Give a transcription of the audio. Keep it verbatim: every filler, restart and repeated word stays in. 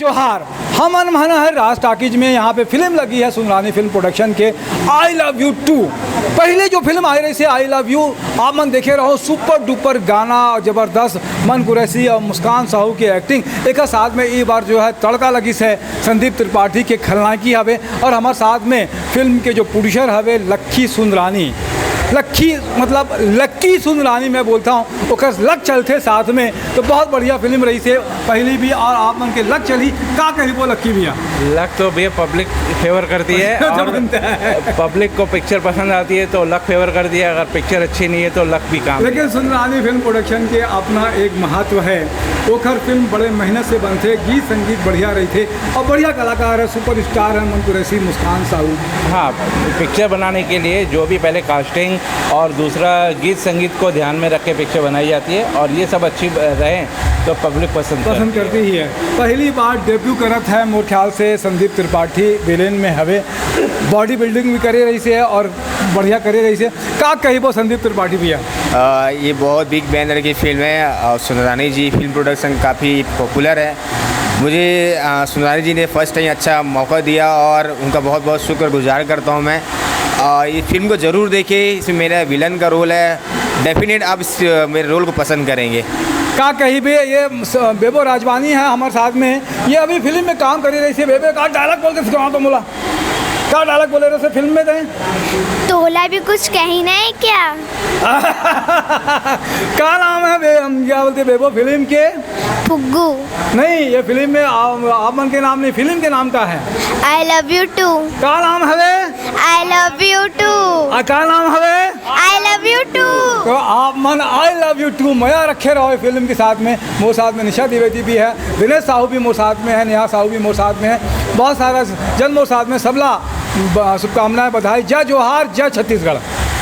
जोहार। हमन मन ह राज टाकीज में, यहाँ पे फिल्म लगी है सुंदरानी फिल्म प्रोडक्शन के, आई लव यू टू। पहले जो फिल्म आई रहिसे आई लव यू, आप मन देखे रहो, सुपर डुपर गाना और जबरदस्त, मन कुरैशी और मुस्कान साहू की एक्टिंग। एक साथ में ये बार जो है तड़का लगिस है, संदीप त्रिपाठी के खलनायकी हवे और हमारे साथ में फिल्म के जो प्रोड्यूसर हवे लक्की सुंदरानी। लक्की मतलब लक्की सुंदरानी मैं बोलता हूँ, ओकर लक चलथे साथ में, तो बहुत बढ़िया फिल्म रहिसे पहली भी और आप मन के लक चलही। का कहिबो लक्की भैया? लक तो भैया पब्लिक फेवर करती है तो और बनता है। पब्लिक को पिक्चर पसंद आती है तो लक फेवर करती है, अगर पिक्चर अच्छी नहीं है तो लक भी काम नहीं। लेकिन सुंदरानी फिल्म प्रोडक्शन के अपना एक महत्व है। ओखर फिल्म बड़े मेहनत से बनथे, गीत संगीत बढ़िया रहिथे और बढ़िया कलाकार है, सुपरस्टार है मन कुरैशी, मुस्कान साहू। हाँ, पिक्चर बनाने के लिए जो भी पहले कास्टिंग और दूसरा गीत संगीत को ध्यान में रख के पिक्चर बनाई जाती है और ये सब अच्छी रहे तो पब्लिक पसंद पसंद करती है। करती ही है। पहली बार डेब्यू करत है मोर ख्याल से संदीप त्रिपाठी विलेन में हवे, बॉडी बिल्डिंग भी करे रहिसे और बढ़िया करे रहिसे। का कहिबो संदीप त्रिपाठी भैया? अ, ये बहुत बिग बैनर की फिल्म है और सुंदरानी जी फिल्म प्रोडक्शन काफ़ी पॉपुलर है। मुझे अ, सुंदरानी जी ने फर्स्ट टाइम अच्छा मौका दिया और उनका बहुत बहुत शुक्रगुजार करता हूँ मैं। और ये फिल्म को ज़रूर देखें, इसमें मेरा विलन का रोल है। डेफिनेट आप इस अ, मेरे रोल को पसंद करेंगे। का कहिबे, ये स- बेबो राजवानी है हमारे साथ में। ये अभी फिल्म में काम करी रहिसे। बेबे, का डायलॉग बोल के सिखाओ तो मोला। का डायलॉग बोले रहिसे फिल्म में तैं? तोला भी कुछ कही नहीं क्या? का नाम है बे, हम क्या बोलते बेबो फिल्म के? फुग्गू। नहीं, ये फिल्म में आप, आप मन के नाम नहीं, फिल्म के नाम का है? I love you too. का नाम हवे? I love you too. आ, का नाम हवे? I love you too. तो आप मन आई लव यू टू मया रखे रहो ये फिल्म के साथ में। मोर साथ में निशा द्विवेदी भी है, दिनेश साहू भी मोर साथ में है, नेहा साहू भी मोर साथ में है, बहुत सारा जन मोर साथ में। सबला ब- शुभकामनाएं, बधाई, जय जोहार, जय छत्तीसगढ़।